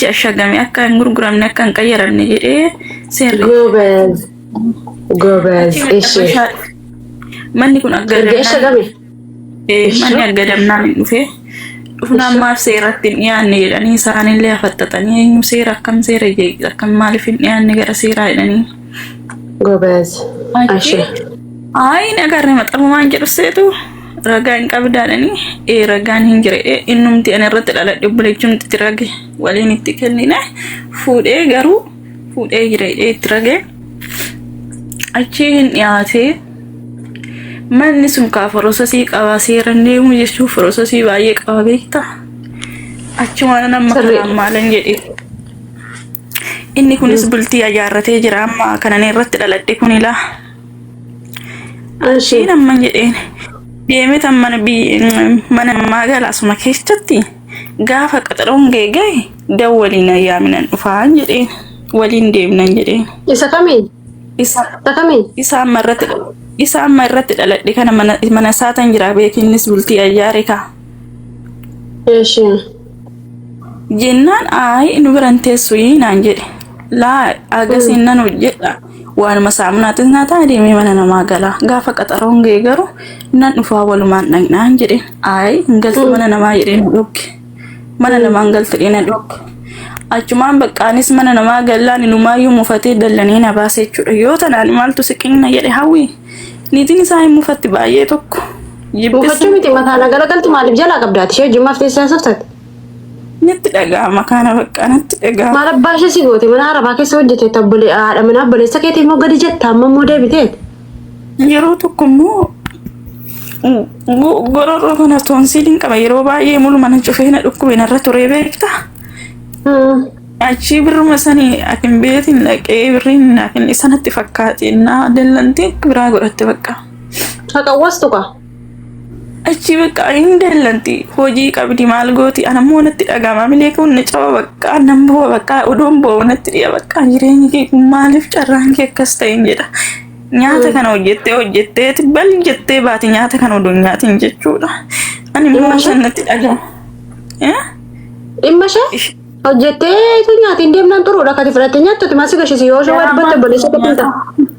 Manichi ashagame akka hin gurguramne akka hin qayyaramne jedhee seerri. Goobaz. Goobaz. Achi Ishi. macarrashaa manni kun Erga aggadamnaan ashagame. Manni aggadamnaan hin dhufe. Dhufnaan maaf seeratti hin dhiyaanne jedhanii isaanillee hafaxxaxanii eenyu seera akkam seera jee akkam maaliif hin dhiyaanne gara seeraa jedhanii. Goobaz. Achi Ashi. ayi nagarre maxxanfumaan jedhu seetu ragaa hin qabdaadhanii ee ragaan hin jire ee innumti ani irratti dhaladhe obboleechumti itti rage waliin itti kennine fuudhee garuu fuudhee jira jedhee itti rage achi hin dhiyaatee manni sun kaa forososii qaba seeran deemu jechuun forososii baay'ee qaba beektaa achumaan amma Sirrii. kanaan maalan jedhe inni kunis bultii ijaarratee jira amma kanan irratti dhaladhe kun ilaa. Ashi. Ishiin amman jedheen deemee tan mana biyya mana namaa asuma keessatti gaafa qaxaroon ga'e ga'e dawwaliin ayyaaminan dhufaan jedheen waliin deemnan jedheen. Isa kamiin? Isa Isa kamiin? isa amma irratti isa amma irratti dhaladhe kana mana mana isaatan jira beekinnis bultii ayyaare kaa. Ishi. Jennaan ayi nu biran teessu naan jedhe. Laa agasiin nan hojjedha. Waanuma saamunaatis naa ta'a deemee mana namaa gala. Gaafa qaxaroon ga'e garuu nan dhufaa walumaan dhaqnaan jedhe. Ayi hin galtu mana namaa jedhee nu dhookke. Mana namaa hin galtu jedhee na dhookke. Achumaan baqqaanis mana namaa gallaan inumaayyuu mufatee dallanii na baase jechuudha. Yoo tanaan maaltu siqinna jedhe hawwi. Niitiin isaa hin mufatti baay'ee tokko. Mufachuu Jibbisa miti mataa na galagaltu maaliif jalaa qabdaati? Ishee wajjin maaf teessee haasoftate? Natti dhaga'ama kana baqqaa natti dhaga'ama. Maal abbaa ishee si goote mana arabaa keessa hojjete tabbolee haadha manaa obboleessa keetii immoo gadi jetta amma immoo deebiteet. Yeroo tokko immoo gororoo kana toonsiiliin qaba yeroo baay'ee mulu mana cufee na dhukkube narra turee beekta. Achii birruma sanii akin beetiin dhaqee birriin akin isanatti fakkaate naa dallantee biraa godhatte bakka. Haqawwastu kaa. Achii bakka hin dallanti hojii qabdi maal gooti ana immoo natti dhaga'ama milee kun na caba bakka nan bu'a bakka oduun bo'u natti dhiya bakka jireenyi kee kun maaliif carraan kee akkas ta'een jedha. Nyaata kana hojjettee hojjetteeti bal jettee baate nyaata kana oduu hin nyaatin jechuudha. Ani immoo Dhimma ishee? san natti dhaga'ama. Eh? Dhimma ishee? Hojjettee tu nyaatiin deemnaan xuruudha kati fudhattee nyaattu maal si gashisi yoo ishee waa Garaa dubbatte maaltu obboleessa naa keetti nyaata? himta.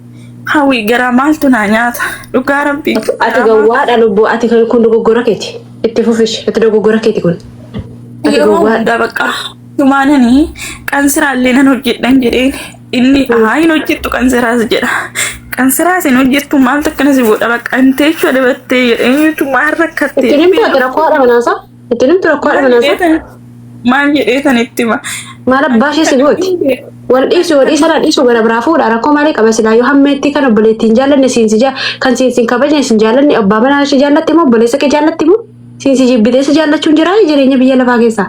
Hawwi garaa maaltu naa nyaata? Dhugaa rabbii Ati garaa maaltu gowwaadha lubbuu ati kun dogoggora keeti. Itti fufish ati dogoggora keeti kun. Ati yeroo gowwaadha. hundaa bakka tumaananii qansiraallee nan hojjedhan jedheen inni haa hin hojjettu qansiraas jedha. Qansiraas hin hojjettu maaltu akkana si godha bakka hin teechuu adabattee jedheen maal rakkattee Itti himtu ati rakkoo haadha manaasaa? Itti himtu rakkoo haadha maal manaasaa? jedhee tan maal jedhee tan itti hima. Maal abbaa ishee si gooti? Wal dhiisu yoo dhiisan haa dhiisu gara biraa fuudha rakkoo maalii qaba silaa yoo hammeetti kan obboleettiin jaallanne siin si jaa kan siin siin kabajne siin jaallanne abbaa manaa ishee jaallatti moo obboleessa kee jaallatti moo siin si jibbitee si jaallachuun jiraa jireenya biyya lafaa keessaa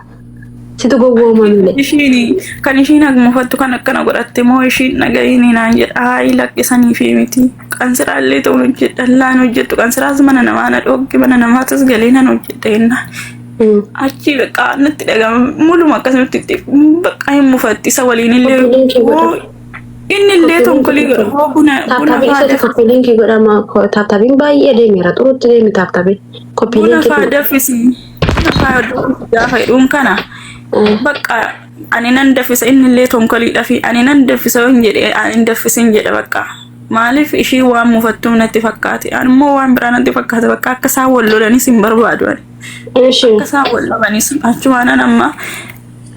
situ gowwooma malee. Ishiin kan ishiin mufattu kan akkana godhatte moo ishiin dhagahiin naan jedha haayi laqqisanii fi miti qansiraallee ta'uun hojjedha laan hojjettu qansiraas mana namaa na dhoogge mana namaatis galee nan hojjedha jennaan. Achi bakka natti dhagama muluma akkasumatti itti bakka hin mufatti isa waliin illee Copy link godha. inni illee tonkolii godha hoo buna buna Tap tapii faa isatti daf copy link godhama. Tap tapiin baay'ee deemeera xurutti deemi tap tapiin. Copy buna link faa godha. daffisi buna faa daffisi gaafa jedhuun kana bakka ani nan daffisa inni illee tonkoliidha fi ani nan daffisa yoo hin jedhe ani hin daffisin jedha bakka maaliif ishii waan mufattuu natti fakkaate ani immoo waan biraa natti fakkaate bakka akka isaan wal lolanis hin barbaadu ani. Ishi. Akka isaan wal dhabanis achumaan an amma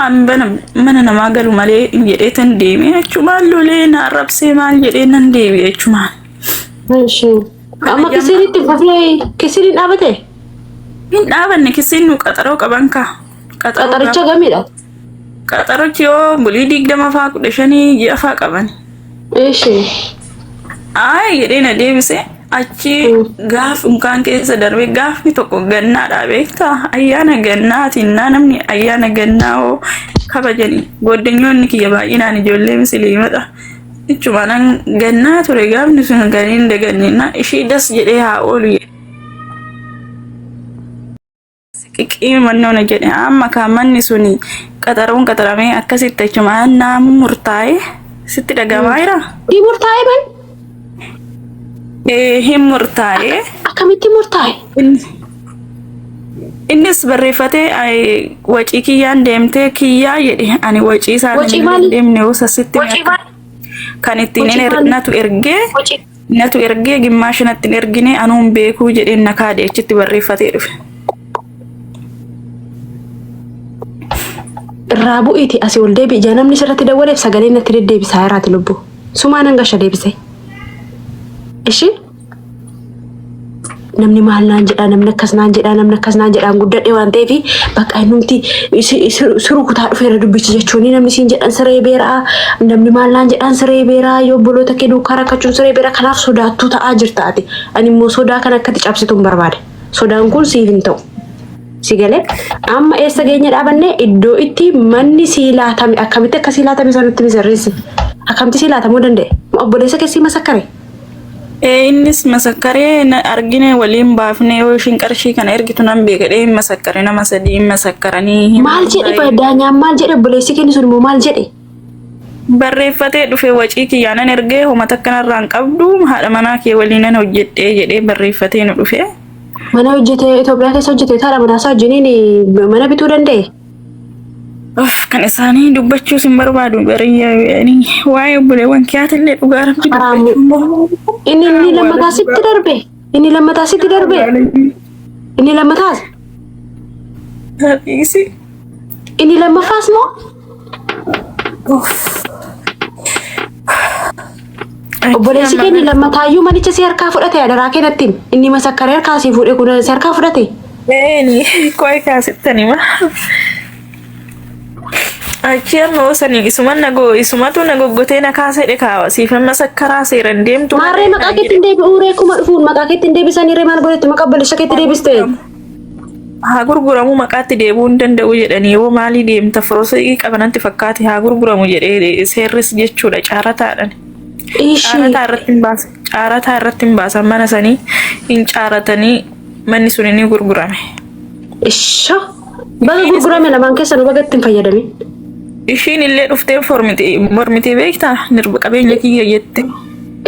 an bana mana namaa galu malee hin jedhee tan deeme achumaan lolee na arrabsee maal jedhee nan deebi'e achumaan. Ishi. Kana Amma jamma kisiin itti fufnee kisiin hin dhaabate? hin dhaabanne kisiin nu qaxaroo qaban kaa. Qaxaroo Qaxaricha gaafa gamidha. qaxarochi yoo bulii 20 faa 15 ji'a faa qaban. Ishi. Ayi jedhee na deebise achi gaaf unkaan keessa darbee gaafni tokko gannaadha beektaa ayyaana gannaatiin naa namni ayyaana gannaa hoo kabajanii goddanyoonni kiyya baay'inaan ijoollee misiliimadha. Jechumaan an gannaa ture gaafni sun kan hin daganne na ishii das jedhee haa oolu Qiqii mannoona jedhe amma kaa manni suni qaxaroon qaxaramee akkasitti achumaan naa murtaa'e sitti dhagamaa jira. Ni murtaa'e man? Hin murtaa'e. Akkamitti murtaa'e? Innis barreeffatee ay, wacii kiyyaan deemtee kiyyaa jedhe ani wacii isaan Wacii hin maali? deemne yoo sasitti kan ittiin Wacii maali? natu ergee natu ergee gimmaasha natti hin ergine anuun beekuu jedheen na kaade achitti barreeffatee dhufe. Irraa bu'iiti asii ol deebi'i. Ijaa namni sirratti dawwaleef sagalee natti deddeebisaa jiraati lubbu. Sumaan hanga sha deebise. Ishi namni maal naan jedhaa namni akkas naan jedhaa namni akkas naan jedhaan guddadhe waan ta'eef bakka innumti siru kutaa dhufeera dubbichi jechuun namni siin jedhan siree beeraa namni maal naan jedhaan siree beeraa yoo obboloota kee duukaa rakkachuun siree beeraa kanaaf sodaattuu ta'aa jirta ati. Ani immoo sodaa kan akkatti cabsitu hin barbaade. Sodaan kun siif hin ta'u. Si galee amma eessa geenye dhaabanne iddoo itti manni sii laatame akkamitti akka sii laatame sanutti misirreessi. Akkamitti sii laatamuu danda'e? Obboleessa kee sii masakkare? Ee innis masakkaree na argine waliin baafne yoo ishiin qarshii kana ergitu nan beeka dhee hin masakkare nama sadii hin masakkaranii hin Maal jedhe daanyaan maal jedhe obboleessi keenya sun immoo maal jedhe? Barreeffatee dhufe wacii kiyyaa nan ergee homa takka narraa hin qabdu haadha manaa kee waliin nan hojjedhee jedhee barreeffatee nu dhufe. Mana hojjete Itoophiyaa keessa hojjete haadha manaa isaa wajjiniin mana bituu danda'e. Uff, kan isaanii dubbachuus hin barbaadu bariyyaa waa'ee obboleewwan kiyaatillee dhugaa rabbi Haraamu. dubbachuu hin barbaadu. Inni lammataa sitti darbe. Inni lammataa sitti darbe. Inni lammataas. Dhiisi. Inni lammaffaas moo? Obboleessi kee inni lammataayyuu manicha si harkaa fudhate adaraa kee natti himi. Inni masakkaree harkaa si fuudhe kun si harkaa fudhate. Eeni qo'ee kaasittani ma. Achi amma osanii isuma na go isumatu na goggotee na kaasee dhe kaawa siif amma sakkaraa seeran deemtu. Maarree maqaa keetti hin deebi'uu ree kuma dhufuun maqaa keetti hin deebisanii ree maal godhette maqaa obboleessa keetti deebiste. Haa gurguramu maqaatti deebi'uu hin danda'u jedhanii yoo maalii deemta firoosii qabanatti fakkaate haa gurguramu jedhee seerris jechuudha caarataadhaan. Ishii. Caarataa irratti hin baasan. Caarataa irratti hin baasan mana sanii hin caaratanii manni sun ni gurgurame. Isha. Baga gurgurame lamaan keessa nu baga itti hin fayyadamin. Ishiin illee dhuftee mormite mormitee beektaa nirba qabeenya kiyya jette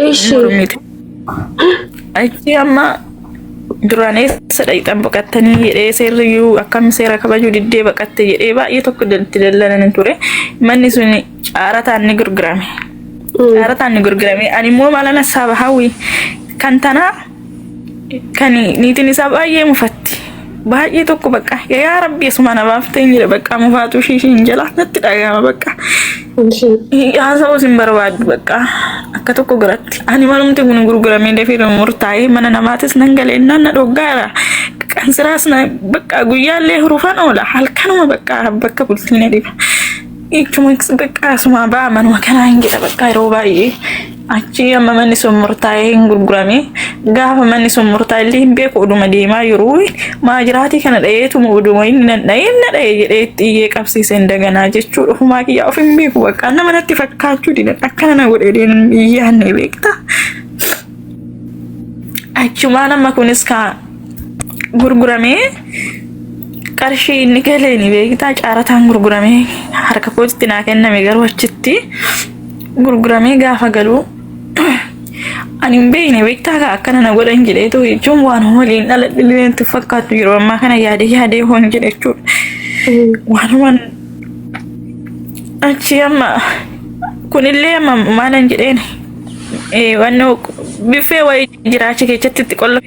Ishii. mormite. Achi amma duraan eessa dhaqxan baqattanii jedhee seerriyyuu akkam seera kabajuu diddee baqatte jedhee baay'ee tokko itti dallanan ture. Manni sun caarataan ni gurgurame. Caarataan ni gurgurame. Ani immoo maalan assaaba hawwi kan tanaa kan niitiin isaa baay'ee mufatti. Baay'ee tokko bakka yaa rabbi asuma na baaftee hin jedhe bakka mufaatu ishii ishiin jala natti dhagahama bakka. Ishii. Haasa'uus hin barbaaddu bakka akka tokko biratti. Ani manumti kun gurguramee dafee murtaa'ee mana namaatis nan galee naan na dhoggaara. Qansiraas na bakka guyyaallee hurufan oola halkanuma bakka bakka bultii na dhiba. Ichuma bakka asuma ba'a manuma kanaa hin jedha bakka yeroo baay'ee. Achi amma manni sun murtaa'ee hin gurgurame. Gaafa manni sun murtaa'e illee hin beeku oduma deemaa jiru. Maajiraatii kana dha'eetuma oduma inni nan dha'ee na dha'e jedhee itti iyyee qabsiise hin daganaa jechuudha. Ofumaa kiyyaa of hin beeku bakka nama natti fakkaachuu didan akkana na godhee deeman yaadne beekta. Achumaan amma kunis ka gurguramee qarshii inni galeeni beektaa caarataan gurguramee harka kootitti naa kenname garuu achitti gurguramee gaafa galu ani hin beekne beektaa kaa akkana na godhan jedheetu jechuun waan waliin dhaladhe natti fakkaatu yeroo ammaa kana yaadee yaadee hoon jedhe jechuudha. Waanuman achi amma kunillee amma maalan jedheen wannoo biffee wayii jiraacha keessatti itti qolla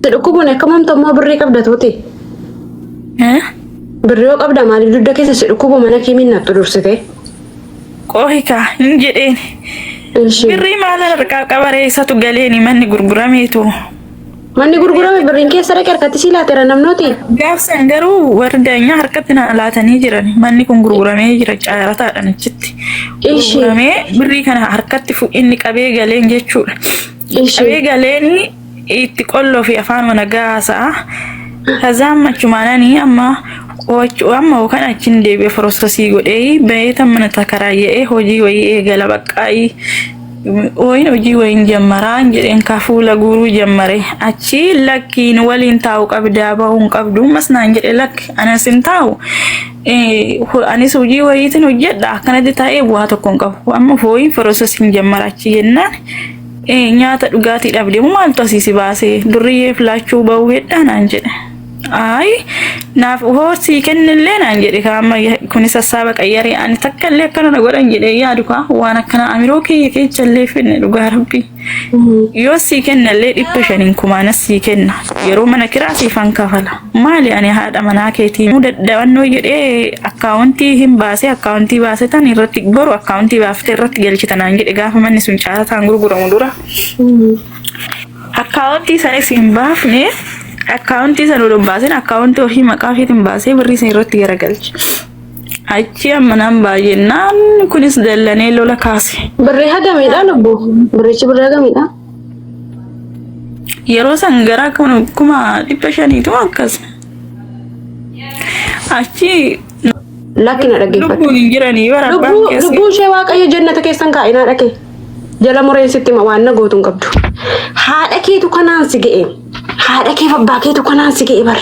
Si dhukkubuun akka mamtu ammoo birrii qabda tuuti. Birrii yoo qabda maaliif dugda keessa si dhukkubu mana kee minnattu dursite? Qoohikaa hin jedheen. Ishii. Birrii maalan harkaa qabaree isatu galeeni manni gurgurameetu. Manni gurgurame birriin keessa dhaqe harkatti sii laateera namnooti. Gaafsan garuu warri daanyaa harkatti na laatanii jiran manni kun gurguramee jira caarataadhaan achitti. Ishii. Gurguramee birrii kana harkatti inni qabee galeen jechuudha. Ishii. Qabee galeen itti qolloo fi afaan nagaa haasa'a. Kazaan machumaananii amma amma yookaan achiin deebi'ee forosasii godhee baheeta mana takaraayya'ee hojii wayii eegala baqqaayii. Wayin hojii wayin jammaraan jedheen kaa fuula guuruu jammare. Achi lakkiin waliin taa'u qabdaa bahuu hin qabdu ammas naan jedhe lakki anas hin taa'u. Anis hojii wayiitiin hojjedha akkanatti taa'ee bu'aa tokko hin qabu. Amma fooyin firoosos hin jammara achi jennaan nyaata dhugaatii dhabde moo maaltu asii si baasee durriyyee filaachuu bahuu hedhaa naan jedhe. Ayi naaf hoo sii kennillee naan jedhe kaa amma kunis sassaaba qayyaree ani takka illee akkana na godhan jedhee yaadu kaa waan akkana amiroo kiyya keessa illee fidne dhugaa rabbii. Yoo sii kennallee 500n kumaanas sii kenna yeroo mana kiraa siifan kafala maali ani haadha manaa keetii dadhabannoo jedhee akkaawuntii hin baasee akkaawuntii baase tan irratti boru akkaawuntii baaftee irratti galchita naan jedhe gaafa manni sun caalataan gurguramu dura. Akkaawuntii sanis hin baafne akkaawuntii sana odoo hin baasin akkaawuntii ofii maqaa ofiitiin baasee birrii san irratti garagalche. Achi amma naan baay'ennaan kunis dallanee lola kaase. Birrii hagamiidha lubbuu? Birrichi birrii hagamiidha? Yeroo san gara 500,000tu akkas. Achi Lakki na dhaggeeffadhu. lubbuun hin jiranii bara abbaan Lubbuu keessa. lubbuu ishee waaqayyo jannata keessan kaa'e naa dhaqe. Jala mureen sitti hima waan na gootu hin qabdu. Haadha keetu kanaan si ga'e. Haadha keef abbaa keetu kanaan si ga'e bar.